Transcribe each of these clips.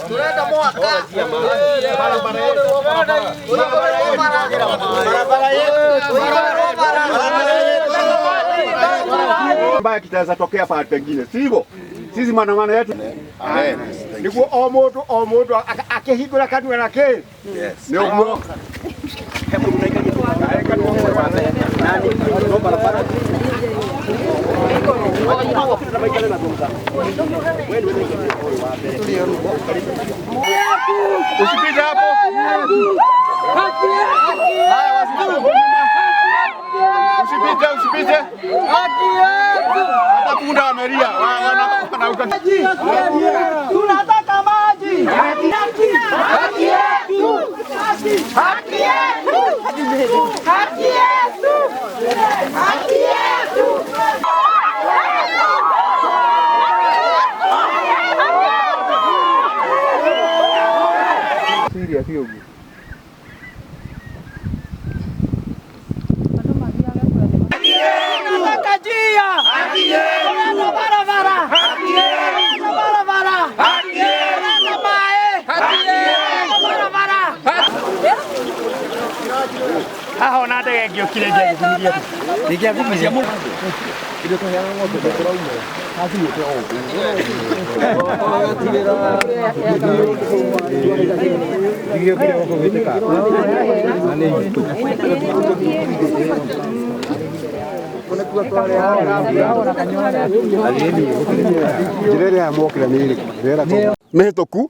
Turenda mwaka Ambaye kitaweza tokea pahali pengine, sivyo? Sisi maandamano yetu niguo o mundu o mundu akihingura kanua na ki nĩ ũguo. Usipite hapo. Haya, wasipite. Usipite, usipite. Hata punda wamelia. Tunataka maji. Haki yetu. Haki yetu. Haki yetu. Haki yetu. Tunataka njia. Tunataka barabara. Tunataka barabara. Tunataka maĩ. Tunataka barabara. Haha ona ndege ĩngĩokire ingĩaguthimirie ingĩaguthimirie Njĩra ĩrĩa mokĩra nĩ ĩrĩkũ? Ndĩrera mĩhĩtũku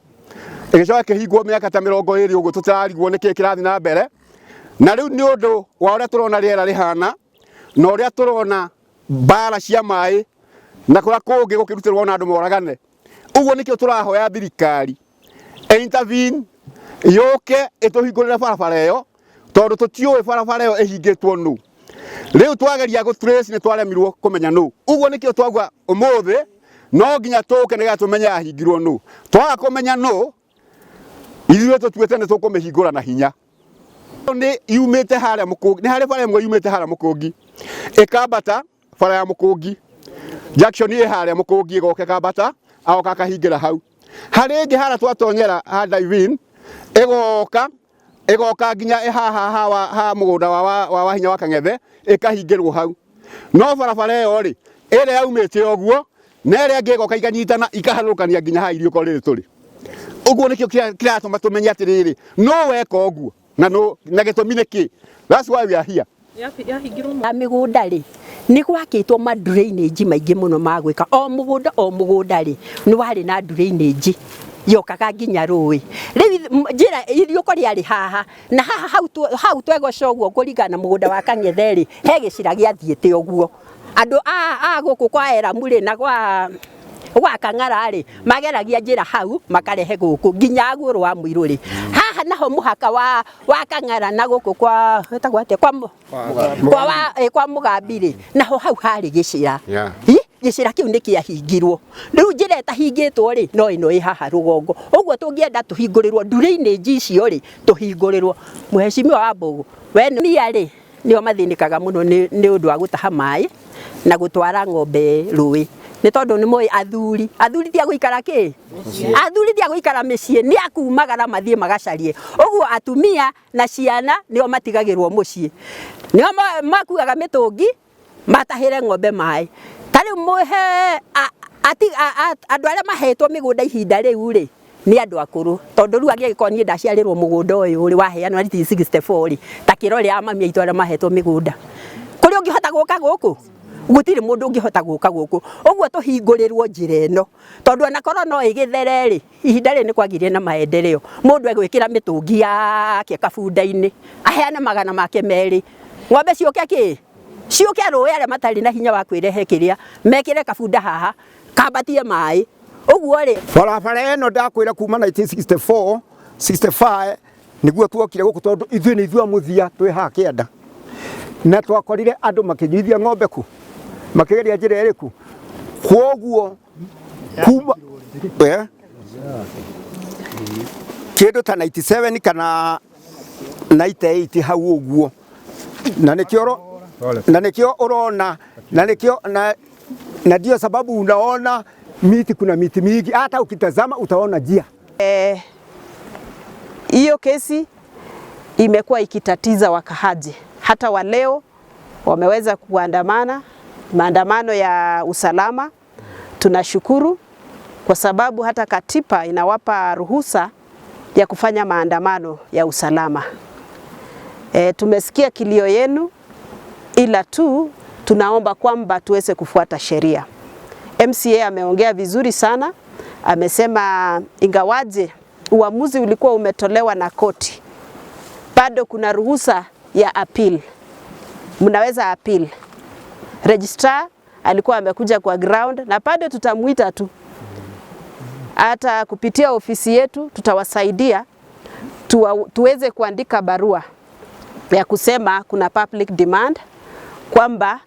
ĩgĩcoka ĩkĩhingwo mĩaka ta 20 ũguo tũtararigwo nĩkĩĩ kĩrathiĩ na mbere. Na rĩu nĩ ũndũ wa ũrĩa tũrona rĩera rĩhana na ũrĩa tũrona mbara cia maĩ na kũrĩa kũngĩ gũkĩrutĩrwo na andũ moragane, ũguo nĩkĩo tũrahoya thirikari intervene yũke ĩtũhingũrĩre barabara ĩyo, tondũ tũtiũĩ barabara ĩyo ĩhingĩtwo nũ. Rĩu twageria gũ trace nĩ twaremirwo kũmenya nũ. Ũguo nĩkĩo twauga ũmũthĩ no nginya tũke nĩgetha tũmenye yahingirwo nũ. Twaga kũmenya nũ, ithuĩ tũtuĩte nĩ tũkũmĩhingũra na hinya. Nĩ yumĩte harĩa Mũkũngi, nĩ harĩ bara ĩmwe yumĩte harĩa Mũkũngi ĩkambata bara ya Mũkũngi junction ĩ harĩa Mũkũngi ĩgoka ĩkambata agoka akahingĩra hau. Harĩ ĩngĩ harĩa twatonyera ha Divine ĩgoka ĩgoka nginya ĩ haha ha ha mũgũnda wa wa Wahinya wa Kang'ethe ĩkahingĩrwo hau. No barabara ĩyo rĩ ĩrĩa yaumĩte ũguo na ĩrĩa ĩngĩ ĩgoka ikanyitana ikaharũrũkania nginya haha iriũko rĩrĩ tũrĩ. Ũguo nĩkĩo kĩratũma tũmenye atĩrĩrĩ, no weka ũguo na no na gĩtũmi nĩ kĩ? That's why we are here. Na mĩgũnda rĩ nĩ gwakĩtwo ma drainage maingĩ mũno ma gwĩka o mũgũnda o mũgũnda rĩ nĩ warĩ na drainage yokaga nginya rũĩ. Rĩu njĩra iriũko rĩarĩ haha na haha hau twegoca ũguo kũringana na mũgũnda wa Kang'ethe rĩ he gĩcira gĩathiĩte ũguo. Andũ a gũkũ kwa Eramu rĩ na gwa Kang'ara rĩ mageragia njĩra hau makarehe gũkũ nginya Agũrũ wa Mũirũ rĩ. Haha naho mũhaka wa Kang'ara na gũkũ kwa wetagwo atĩa kwa Mũgambi rĩ naho hau harĩ gĩcĩra. Gĩcĩra kĩu nĩ kĩahingirwo. Rĩu njĩra ĩtahingĩtwo rĩ no ĩno ĩ haha rũgongo. Ũguo tũngĩenda tũhingũrĩrwo drainage icio rĩ tũhingũrĩrwo. Mheshimiwa wa Mbũgũ we nĩ rĩ nĩo mathĩnĩkaga mũno nĩ ũndũ wa gũtaha maĩ na gũtwara ng'ombe rũĩ. Nĩ tondũ nĩ moĩ athuri, athuri ti a gũikara kĩ? Athuri ti a gũikara mĩciĩ, nĩ a kumagara mathiĩ magacarie. Ũguo atumia na ciana nĩo matigagĩrwo mũciĩ. Nĩo makuaga mĩtũngi matahĩre ng'ombe maĩ. Ta rĩu mũhe andũ arĩa mahetwo mĩgũnda ihinda rĩu rĩ nĩ andũ akũrũ, tondũ rĩu angĩgĩkorwo niĩ ndaciarĩrwo mũgũnda ũyũ rĩ waheanwo 1964 rĩ ta kĩrore a mami aitũ arĩa mahetwo mĩgũnda, kũrĩa ũngĩhota gũka gũkũ gũtirĩ mũndũ ũngĩhota gũka gũkũ. Ũguo tũhingũrĩrwo njĩra ĩno, tondũ onakorwo no ĩgĩthere rĩ ihinda rĩrĩ nĩ kwagĩire na maendeleo, mũndũ egwĩkĩra mĩtũngi yake kabunda-inĩ aheane magana make merĩ, ng'ombe ciũke kĩ ciũke rũĩ, arĩa matarĩ na hinya wa kwĩrehe kĩrĩa mekĩre kabunda haha kambatie maĩ. Ũguo rĩ barabara ĩno ndakwĩra kuma 1964 65 nĩguo tuokire gũkũ, tondũ ithuĩ nĩ ithuĩ a mũthia twĩ haha kĩanda, na twakorire andũ makĩnyuithia ng'ombe ku makĩgeria njĩra ĩrĩkũ. Kwoguo kuma kĩndũ ta 97 kana 98 hau ũguo, na nĩkĩo na nĩkĩo ũrona na nĩkĩo na Na ndio sababu unaona miti, kuna miti mingi, hata ukitazama utaona njia. Hiyo kesi imekuwa ikitatiza wakaaji, hata wa leo wameweza kuandamana, maandamano ya usalama. Tunashukuru kwa sababu hata katiba inawapa ruhusa ya kufanya maandamano ya usalama. Tumesikia kilio yenu, ila tu tunaomba kwamba tuweze kufuata sheria. MCA ameongea vizuri sana, amesema ingawaje uamuzi ulikuwa umetolewa na koti, bado kuna ruhusa ya appeal, mnaweza appeal. Registrar alikuwa amekuja kwa ground na bado tutamuita tu, hata kupitia ofisi yetu tutawasaidia tuweze kuandika barua ya kusema kuna public demand kwamba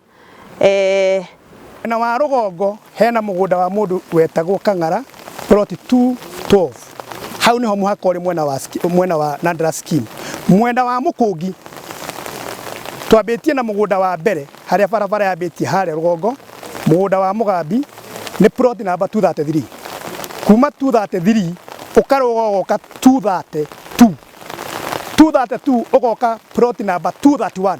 Mwena wa rũgongo hena mũgũnda wa mũndũ wetagwo Kang'ara, plot 212. Hau niho mũhaka ũrĩ mwena wa Nandra scheme. Mwena wa Mũkũngi twambĩtie na mũgũnda wa mbere harĩa barabara yambĩtie harĩa rũgongo, mũgũnda wa Mũgambi nĩ plot number 233. Kuma 233 ũkarũga ũgoka 232, 232 ũgoka plot number 231.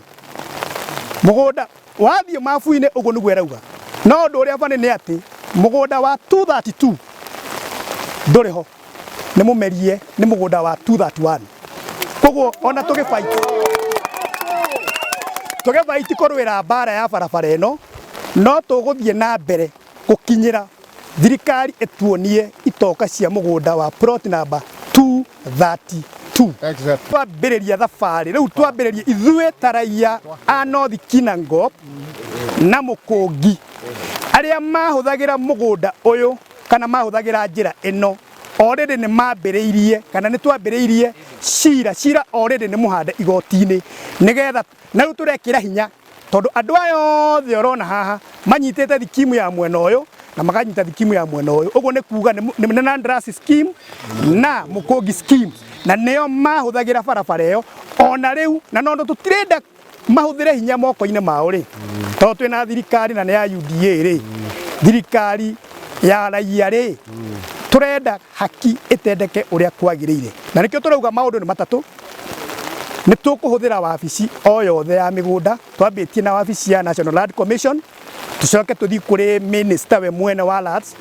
Mũgũnda wathiĩ mabu-inĩ ũguo nĩguo ĩrauga, no ũndũ ũrĩa bani nĩ atĩ mũgũnda wa 232 ndũrĩ ho, nĩ mũmerie nĩ mũgũnda wa 231. Koguo ona tũgĩfight kũrũĩra mbara ya barabara ĩno, no tũgũthiĩ na mbere gũkinyĩra thirikari ĩtuonie itoka cia mũgũnda wa plot number 232. Twambĩrĩria thabarĩ rĩu, twambĩrĩria ithuĩ ta raia a North Kinangop na Mũkũngi arĩa mahũthagĩra mũgũnda ũyũ kana mahũthagĩra njĩra ĩno, already nĩ mambĩrĩirie kana nĩ twambĩrĩirie cira already nĩ mũhande igoti-inĩ, nĩgetha na rĩu tũrekĩra hinya, tondũ andũ aya othe ũrona haha manyitĩte thikimu ya mwena ũyũ na makanyita thikimu ya mwena ũyũ. Ũguo nĩ kuga nĩ Nandras scheme na Mũkũngi scheme, na nĩo mahũthagĩra barabara ĩyo ona rĩu. Na nondo tũtirenda mahũthĩre hinya moko-inĩ mao rĩ, tondũ twĩna thirikari na nĩ ya UDA rĩ, thirikari ya raia rĩ, tũrenda haki ĩtendeke ũrĩa kwagĩrĩire. Na nĩkĩo tũrauga maũndũ nĩ matatũ: nĩ tũkũhũthĩra wabici o yothe ya mĩgũnda, twambĩtie na wabici ya National Land Commission, tucoke tũthiĩ kũrĩ minister we mwene wa lands,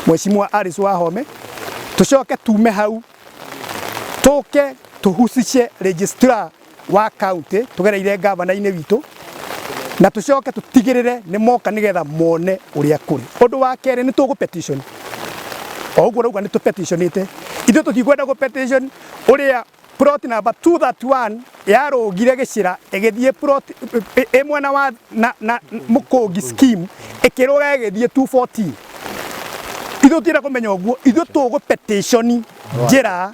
Mheshimiwa Alice Wahome, tucoke tume hau tũke tũhucice registrar wa county tũgereire gavana-inĩ witũ, na tucoke tũtigĩrĩre nĩ moka nĩgetha mone ũrĩa kũrĩ. Ũndũ wa kerĩ, nĩ tũgũ petition o ũguo rauga nĩ tũ petitionĩte. Ithuĩ tũtikwenda gũ petition ũrĩa plot number 231 yarũgire gĩcĩra ĩgĩthiĩ plot ĩ mwena wa na Mũkũngi scheme, ĩkĩrũga ĩgĩthiĩ 214. Ithuĩ tũtirenda kũmenya ũguo. Ithuĩ tũgũ petition njĩra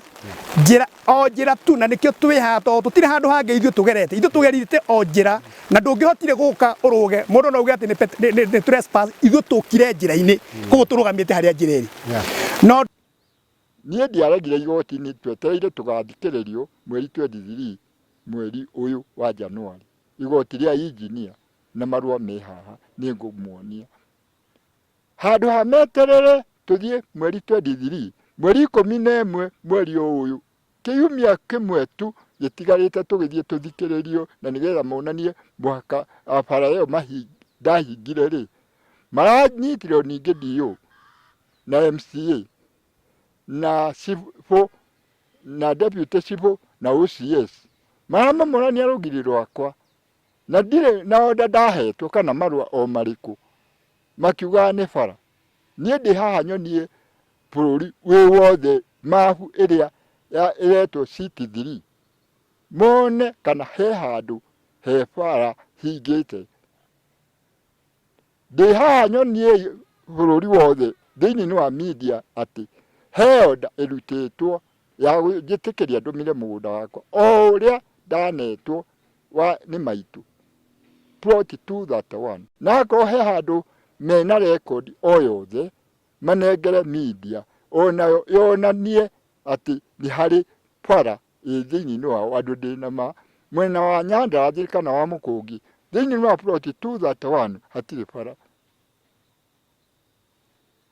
o njĩra tu, na nĩkĩo twĩ haha, tondũ tũtirĩ handũ hangĩ ithuĩ tũgerete. Ithuĩ tũgerite o njĩra, na ndũngĩhotire gũka ũrũge mũndũ no auge atĩ nĩ trespass. Ithuĩ tũkire njĩra-inĩ, koguo tũrũgamĩte harĩa njĩra ĩrĩ no. Niĩ ndiaregire igoti-inĩ, twetereire tũgathikĩrĩrio mweri 23 mweri ũyũ wa Januari, igoti rĩa engineer, na marũa me haha nĩ ngũmuonia. Handũ ha meterere tũthiĩ mweri 23, mweri 11 mweri ũyũ, kiumia kĩmwe tu gĩtigarĩte tũgĩthiĩ tũthikĩrĩrio, na nĩgetha monanie mũhaka bara ĩyo ndahingire rĩ, maranyitirwo ningĩ DO na MCA na cibũ na deputy cibũ na OCS, maramomorania rũgiri rwakwa na ndirĩ na order ndahetwo kana marũa o marĩkũ makiugaga nĩ bara. Niĩ ndĩ haha nyonie bũrũri wĩ wothe mabu ĩrĩa ĩretwo CT3, mone kana he handũ he bara hingĩte. Ndĩ haha nyonie bũrũri wothe thĩinĩ wa media atĩ he order ĩrutĩtwo ya njĩtĩkĩria ndũmire mũgũnda wakwa o ũrĩa ndanetwo wa nĩ maitũ, plot 231. Na akorwo he handũ mena record o yothe, manengere media onayo yonanie atĩ nĩ harĩ bara ĩ thĩinĩ wao. Andũ ndĩna ma mwena wa Nyandarua kana wa Mũkũngi, thĩinĩ wa plot 231 hatirĩ bara.